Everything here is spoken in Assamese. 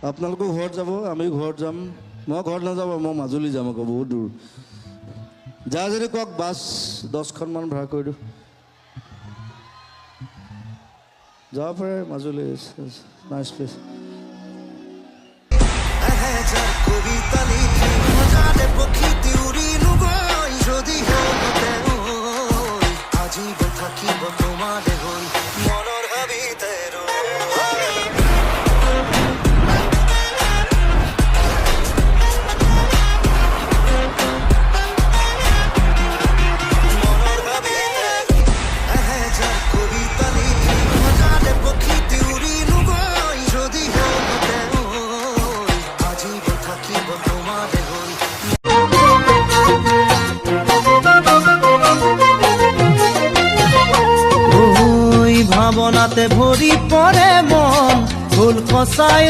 আপোনালোকো ঘৰত যাব, আমি ঘৰত যাম। মই ঘৰত নাযাব, মই মাজুলী যাম আকৌ, বহুত দূৰ। যা যদি কওক, বাছ 10খনমান ভাড়া কৰি দিওঁ। যাব পাৰে মাজুলী, নাইচ প্লেচ। এহেজাৰ কবিতা লিখি সজালে প্ৰকৃতি উৰিলো গৈ, যদি হ'ল তেওঁ আজীৱ থাকিব তোমাৰে হৈ মনৰ হাবিতে ৰৈ। মনৰ হাবিতে এহেজাৰ কবিতা লিখি সজালে প্ৰকৃতি উৰিলো গৈ, যদি হ'ল তেওঁ আজীৱ থাকিব তোমাৰে হৈ। ঐ ভাৱনাতে ভৰি পৰে মন, ফুল সঁচাই।